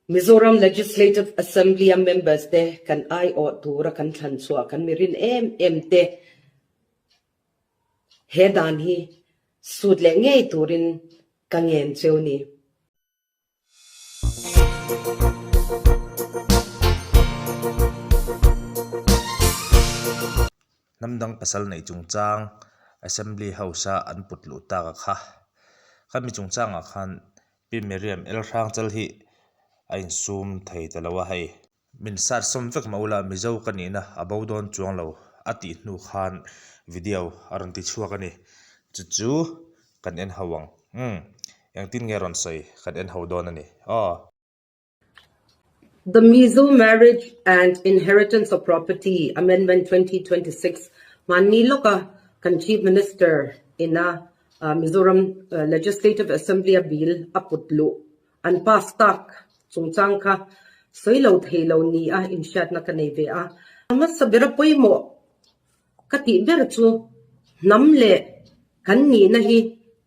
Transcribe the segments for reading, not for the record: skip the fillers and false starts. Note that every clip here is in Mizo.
Mizoram Legislative Assembly-a members te kan aiawh tura kan thlan chhuah kan mi rin em em te he dan hi sut leh ngei turin ka ngen cheu ni. Hnam dang pasal neih chungchang Assembly House-a an put luh tak a kha. Khami chungchangah khan Pi Miriam El Hrangchal hi a insum thei ta lo a hei. Min sat sawm vek mah ula Mizo ka nihna a bo dawn chuang lo a tih hnu khan video a rawn ti chhuak a ni. Chu chu kan en ho ang. Umm engtin nge rawn sawi kan en ho dawn a ni. Aw. The Mizo Marriage and Inheritance of Property Amendment 2026 hmanni lawka kan Chief Minister ina Mizoram Legislative Assembly-a bill a put luh An pass tak chungchang kha sawi lo thei lo ni a inhriatna ka nei ve a. A hmasa bera pawimawh ka tih ber chu hnam leh kan nihna hi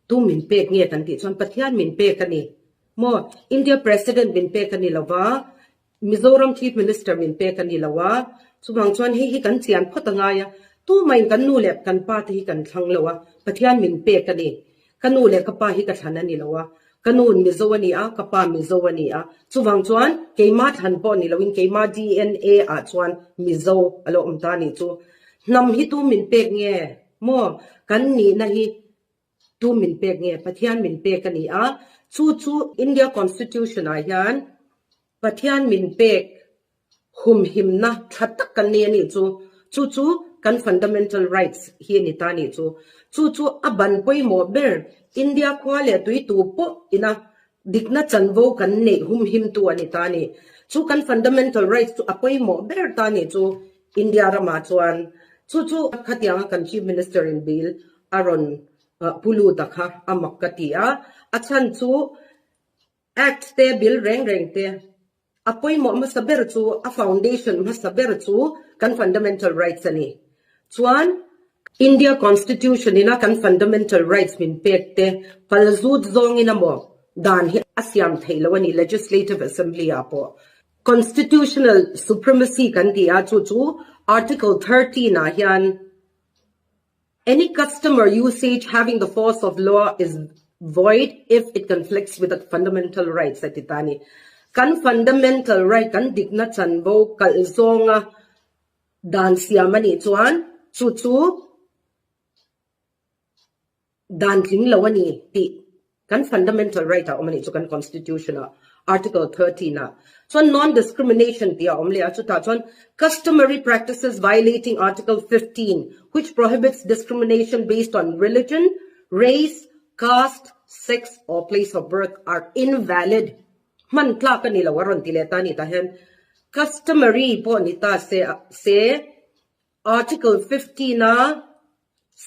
tu min pek nge kan tih chuan Pathian min pek a ni maw? India President min pek a ni lo va, Mizoram Chief Minister min pek a ni lo a, chuvang chuan hei hi kan chian phawt a ngai a, tumahin kan nu leh kan pa te hi kan thlang lo a, Pathian min pek a ni. Ka nu leh ka pa hi ka thlan a ni lo a, ka nu'n Mizo a ni a, ka pa Mizo a ni a, chuvang chuan keima thlan pawh ni loin keima DNA ah chuan Mizo a lo awm ta a nih chu. Hnam hi tu min pek nge maw? Kan nihna hi Tu min pek nge? Pathian min pek a ni a, chu chu India Constitution ah hian Pathian min pek humhimna tha tak kan nei a nih chu. Chu chu kan fundamental rights hi a ni ta a nih chu. Chu chu a ban pawimawh ber India khua leh tui tu pawh ina dikna chanvo kan neih humhimtu a ni ta a ni. Chu kan fundamental rights chu a pawimawh ber ta a nih chu India ramah chuan. Chu chu khatianga kan Chief Minister in bill a rawn pu lut a kha a mak ka ti a, a chhan chu Act te bill reng reng te a pawimawh hmasa ber chu a foundation hmasa ber chu kan fundamental rights a ni. Chuan India Constitution ina kan fundamental rights min pek te pal zut zawngin emaw dan hi a siam theih loh a ni Legislative Assembly ah pawh. Constitutional supremacy kan ti a chu chu Article 13 ah hian Any customer usage having the force of law is void if it conflicts with the fundamental rights a ti ta a ni. Kan fundamental right, kan dikna chanvo kalh zawnga dan siam a nih chuan chu chu Dan tling lo a ni tih kan fundamental right ah awm a nih chu kan constitution ah article 13 ah chuan non-discrimination tih a awm leh a chutah chuan customary practices violating article 15 which prohibits discrimination based on religion, race, caste, sex or place of birth are invalid hman tlak a ni lo a rawn ti leh ta a ni tah hian customary pawh ni ta se se Article 15 a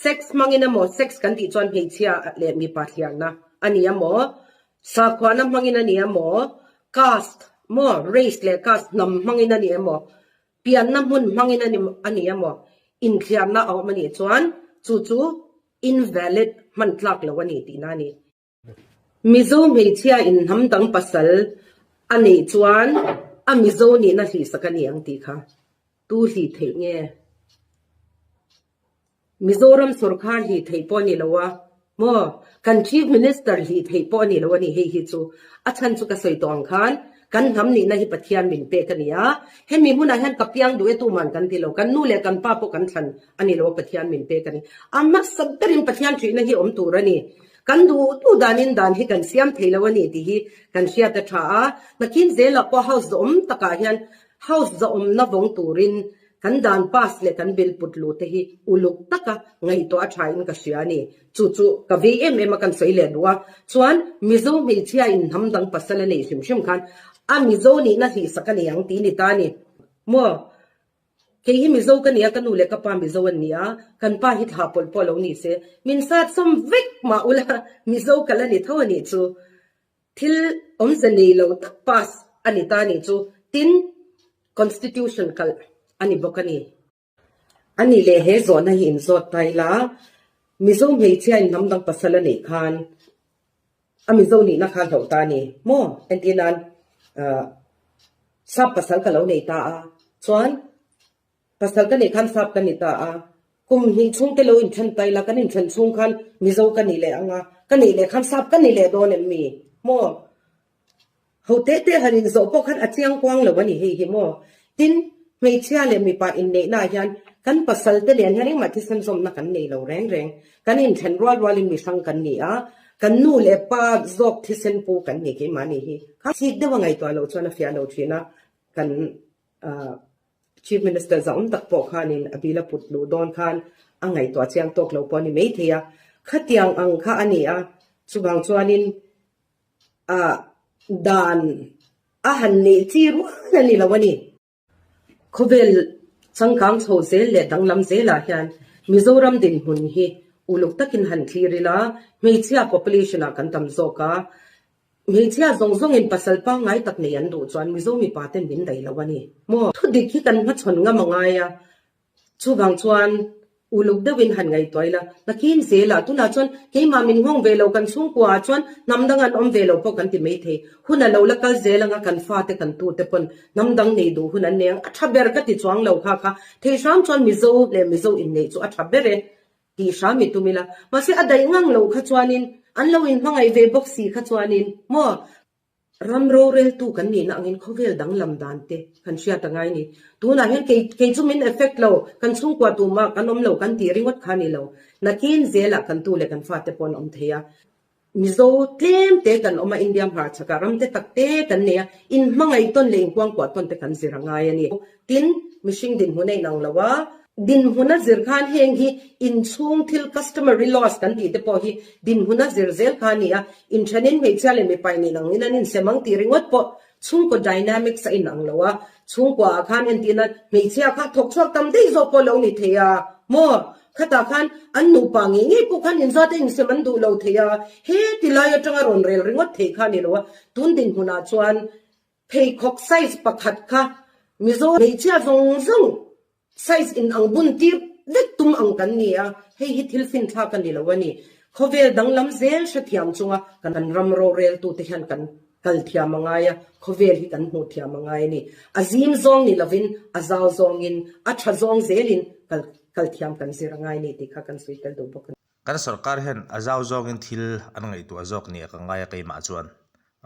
sex hmangin emaw, sex kan tih chuan hmeichhia leh mipa thliarna a ni emaw, sakhuana hmangin a ni emaw, caste maw, race leh caste hnam hmangin a ni emaw, pianna hmun hmangin a ni emaw, inthliarna a awm a nih chuan chu chu invalid hman tlak lo a ni tihna a ni. Mizo hmeichhia in hnam dang pasal a neih chuan a Mizo nihna hlihsak a ni ang tih kha tu hlih theih nge? Mizoram sawrkhar hlih theih pawh a ni lo a maw? Kan Chief Minister hlih theih pawh a ni lo a ni hei hi chu. A chhan chu ka sawi tawh ang khan kan hnam nihna hi Pathian min pek a ni a, hemi hmunah hian ka piang duh e tuman kan ti lo, kan nu leh kan pa pawh kan thlan a ni lo a Pathian min pek a ni. A hmasa berin Pathian thihna hi awm tur a ni. Kan duh duh danin dan hi kan siam thei lo a ni tih hi kan hriat a tha a, nakin zelah pawh house zawhawm takah hian house zawhawmna vawng turin kan dan pass leh kan bill put luh te hi uluk taka ngaihtuah a tha in ka hria a ni. Chu chu ka vei em em a kan sawi leh duh a, chuan Mizo hmeichhia in hnam dang pasal a neih hrim hrim khan a Mizo nihna hlihsak a ni ang tih ni ta a ni maw? Kei hi Mizo ka ni a, ka nu leh ka pa Mizo an ni a, kan pa hi thla pawlh pawh lo ni se, min sat sawm vek mah ula Mizo ka la ni tho a nih chu. Thil awmze nei lo tak pass a ni ta a nih chu. Tin, Constitution kalh a ni bawk a ni. A nih leh he zawhna hi inzawt ta ila, Mizo hmeichhia in hnam dang pasal a neih khan a Mizo nihna kha a hlauh ta a ni maw? Entir nan, ah. Sap pasal ka lo nei ta a, chuan pasal ka neih khan sap ka ni ta a, kum hnih chhung te lo inthen ta ila, kan inthen chhung khan Mizo ka ni leh ang a, ka nih leh khan sap ka ni leh dawn em mi? Maw? Ho teh teh han inzawh pawh khan a chiang kuang lo a ni hei hi maw? Tin, hmeichhia leh mipa inneihna ah hian kan pasal te nen hian engmah thisen zawmna kan nei lo reng reng. Kan inthen rual rualin mi hrang kan ni a, kan nu leh pa zawk thisen pu kan ni keimah ni hi. Kha chik deuh a ngaihtuah loh chuan a fiah lo thin a, kan Chief Minister zahawm tak pawh khanin a bil a put luh dawn khan a ngaihtuah chiang tawk lo pawh a ni maithei a, khatiang ang kha a ni a, chuvang chuanin ah dan a han neih chi rual a ni lo a ni. Khawvel changkang chho zel leh danglam zelah hian Mizoram dinhmun hi uluk takin han thlir ila, hmeichhia population ah kan tam zawk a, hmeichhia zawng zawngin pasal pangngai tak nei an duh chuan Mizo mipa ten min daih lo a ni maw? Thudik hi kan hmachhawn ngam a ngai a, Chuvang chuan uluk deuhin han ngaihtuah ila, nakin zelah tunah chuan keimah min nghawng ve lo kan chhungkua ah chuan hnam dang an awm ve lo pawh kan ti mai thei. Hun a lo la kal zel anga kan fate kan tute pawn hnam dang nei duh hun an nei ang. A tha ber ka ti chuang lo kha kha thei hram chuan Mizo leh Mizo inneih chu a tha ber e tih hram i tum ila. Mahse a daih ngang lo kha chuanin an lo inhmangaih ve bawk si kha chuanin maw? Ram roreltu kan nihna angin khawvel danglam dan te kan hriat a ngai ni. Tunah hian kei kei chu min effect lo, kan chhungkua tumah kan awm lo kan tih ringawt kha a ni lo. Nakin zelah kan tu leh kan fate pawh an awm thei a. Mizo tlem te kan awm a, India hmarchhakah ram te tak te kan nei a, inhmangaih tawn leh inkuangkuah tawn te kan zir a ngai a ni. Tin, mihring dinhmun a inang lo a, dinhmuna zir khan heng hi inchhung thil customary laws kan tih te pawh hi dinhmuna zir zel kha a ni a, inthenin hmeichhia leh mipa in inang in an insem ang tih ringawt pawh chhungkaw dynamics a inang lo a, chhungkua ah khan entirna hmeichhia kha thawk chhuak tam daih zawk pawh lo ni thei a maw? Khatah khan an nupa ngei ngei pawh khan inzat a insem an duh lo thei a, he ti lai atanga rawn rel ringawt thei kha a ni lo a, tun dinhmunah chuan Pheikhawk size pakhat kha Mizo hmeichhia zawng zawng size in ang bun tir vek tum ang kan ni a, hei hi thil finthlak a ni lo a ni. Khawvel danglam zel hrethiam chunga kan ram roreltute hian kan kal thiam a ngai a, khawvel hi kan hmuh thiam a ngai a ni. A zim zawng ni lovin a zau zawngin, a tha zawng zelin kal kal thiam kan zir a ngai a ni tih kha kan sawi tel duh bawk a ni. Kan sorkar hian a zau zawngin thil an ngaihtuah zawk nia ka ngai a keimah chuan.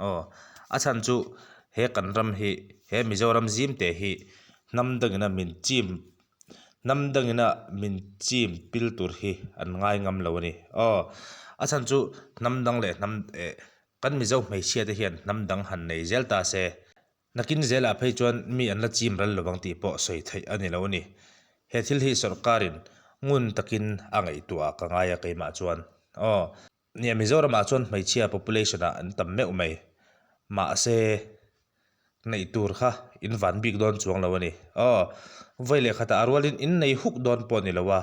Aw, a chhan chu he kan ram hi, he Mizoram zim te hi hnam dangina min chim, hnam dangina min chim pil tur hi an ngai ngam lo a ni. Aw, a chhan chu hnam dang leh hnam eh kan Mizo hmeichhia te hian hnam dang han nei zel ta se. Nakin zelah phei chuan mi an la chim ral lovang tih pawh sawi theih a ni lo a ni. He thil hi sorkarin ngun takin a ngaihtuah ka ngai a keimah chuan. Aw. Nia Mizoramah chuan hmeichhia population ah an tam meuh mai. Mahse, neih tur kha in van bik dawn chuang lo a ni. Aw. Vawi leh khatah a rualin in nei huk dawn pawh a ni lo a,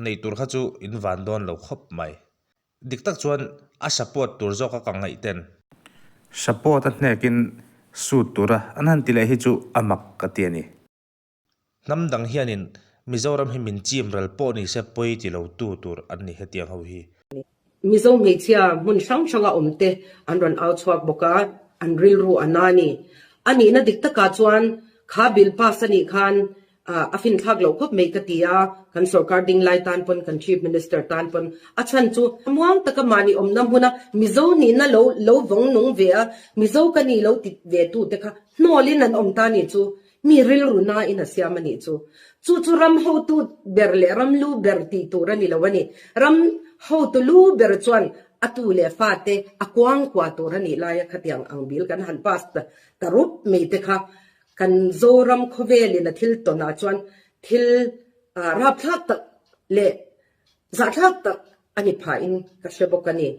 neih tur kha chu in van dawn lo khawp mai. Dik tak chuan a support tur zawk a ka ngaih ten. Support a hnekin suit tura an han ti leh hi chu a mak ka ti a ni. Hnam dang hianin Mizoram hi min chim ral pawh ni se pawi ti lo tu tur an ni hetiang ho hi. Mizo hmeichhia hmun hrang hranga awm te an rawn au chhuak bawk a, an rilru a na a ni. A nihna dik takah chuan kha bill pass a nih khan A finthlak loh khawp mai ka ti a, kan sorkar ding lai tan pawn, kan Chief Minister tan pawn a chhan chu muang taka mahni awmna hmuna Mizo nihna lo lo vawng nung ve a, Mizo ka nih lo ti ve tu te kha hnawlin an awm ta nih chu, mi rilru nain a siam a nih chu. Chu chu ram hotu ber leh ram lu ber tih tur a ni lo a ni. Ram hotu lu ber chuan a tu leh fate a kuang kua tur a nih laia khatiang ang bil kan han pass ta rup mai te kha Kan Zoram khawvelin a thil tawnah chuan thil rapthlak tak leh zahthlak tak a ni phahin ka hre bawk a ni.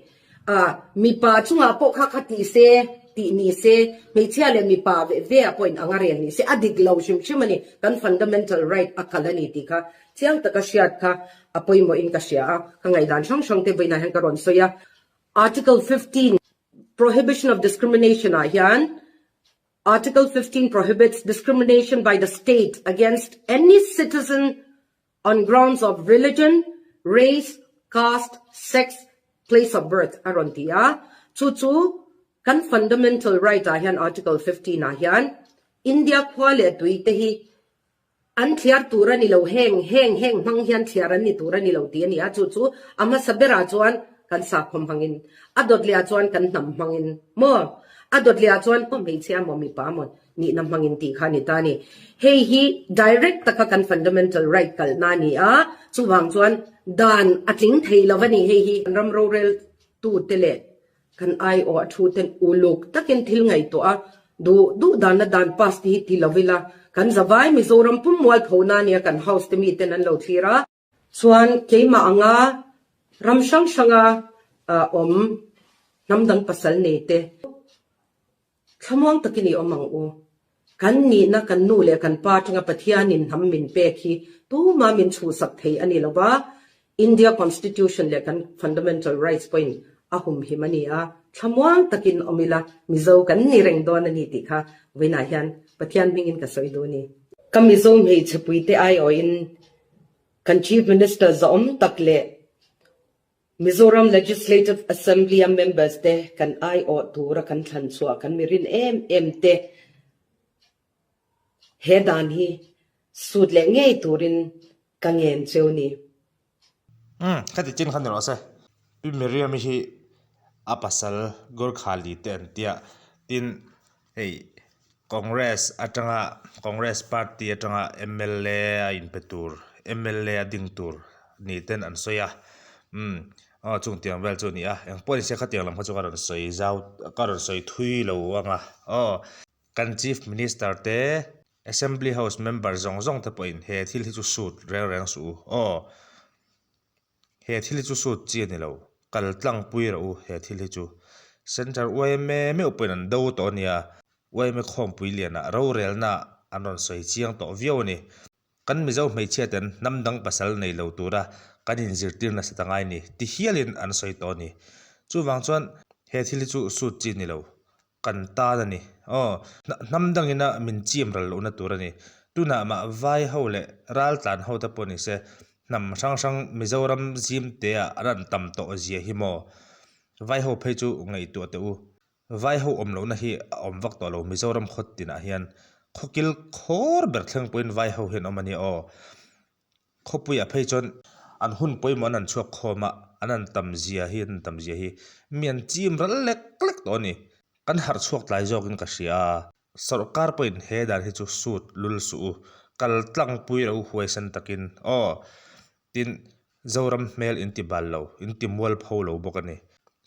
Mipa chungah pawh kha kha tih se, tih ni se, hmeichhia leh mipa ve ve ah pawhin anga rel ni se, a dik lo hrim hrim a ni. Kan fundamental right a kal a ni tih kha chiang taka hriat kha a pawimawhin ka hria a, ka ngaihdan hrang hrang te vawiinah hian ka rawn sawi a. Article 15, Prohibition of Discrimination ah hian Article 15 prohibits discrimination by the state against any citizen on grounds of religion, race, caste, sex, place of birth a rawn ti a. Chu chu kan fundamental right ah hian Article 15 ah hian. India khua leh tui te hi an thliar tur a ni lo, heng heng heng hmang hian thliar an ni tur a ni lo tih a ni a, chu chu a hmasa berah chuan kan sakhua hmangin, a dawt lehah chuan kan hnam hmangin maw, a dawt lehah chuan aw hmeichhia maw mipa maw nihna hmangin tih kha a ni ta a ni. Hei hi direct taka kan fundamental right kalhna a ni a, chuvang chuan dan a tling thei lo a ni hei hi. Kan ram rorel tute leh Kan aiawh a thu ten uluk takin thil ngaihtuah a, duh duh danna dan pass te hi ti lo ila, kan zavai Mizoram pum mual tho na nia kan house te mi ten an lo thlir a. Chuan keimah anga ram hrang hranga awm hnam dang pasal nei te Thlamuang takin i awm ang u. Kan nihna kan nu leh kan pa atanga Pathianin hnam min pek hi tuma min chhuhsak thei a ni lo va, India Constitution leh kan Fundamental Rights pawhin a humhim a ni a, thlamuang takin awm ila Mizo kan ni reng dawn a ni tih kha vawiinah hian Pathian hmingin ka sawi duh a ni. Ka Mizo hmeichhe puite aiawhin kan Chief Minister zahawm tak leh Mizoram Legislative Assembly-a members te kan aiawh tura kan thlan chhuah kan mi rin em em te he dan hi sut leh ngei turin ka ngen cheu ni. Umm, khati chin kha ni rawh se. Pi Miriam-i hi a pasal Gurkhali te an tia, tin hei Congress atanga Congress party atanga mla a inpe tur mla a ding tur ni ten an sawi a umm aw chung tiang vel chu a ni a engpawh ni se khatiang lam kha chu ka rawn sawi zau ka rawn sawi thui lo ang a aw kan chief minister te assembly house member zawng zawng te pawhin he thil hi chu sut reng reng suh u aw. He thil hi chu sut chi a ni lo, kal tlang pui rawh u he thil hi chu. Centre yma meuh pawhin an do tawh a nia, yma khawmpui lianah rorelna an rawn sawi chiang tawh viau a ni. Kan Mizo hmeichhia ten hnam dang pasal nei lo tura kan inzirtir nasa ta ngai ni ti hialin an sawi tawh a ni. Chuvang chuan he thil hi chu sut chi a ni lo, Kan tan a ni. Aw, hnam dangina min chim ral lohna tur a ni. Tunah mah vai ho leh raltlan ho te pawh ni se, hnam hrang hrang Mizoram zim te ah an an tam tawh zia hi maw? Vai ho phei chu ngaihtuah teh u. Vai ho awm lohna hi a awm vak tawh lo Mizoram khaw tinah hian. Khawkil khawr ber thleng pawhin vai ho hian awm a nia aw. Khawpuiah phei chuan an hun pawimawh an han chhuak khawm a, an han tam zia hi an tam zia hi mi an chim ral lek lek tawh a ni. Kan harh chhuak tlai zawkin ka hria a, sawrkar pawhin he dan hi chu sut lul suh u, kal tlangpui lo huaisan takin aw tin Zoram hmel in ti bal lo, in ti mual pho lo bawk a ni.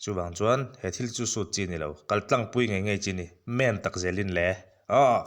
Chuvang chuan he thil chu sut chi a ni lo, kal tlangpui ngei ngei chi a ni, men tak zelin le aw.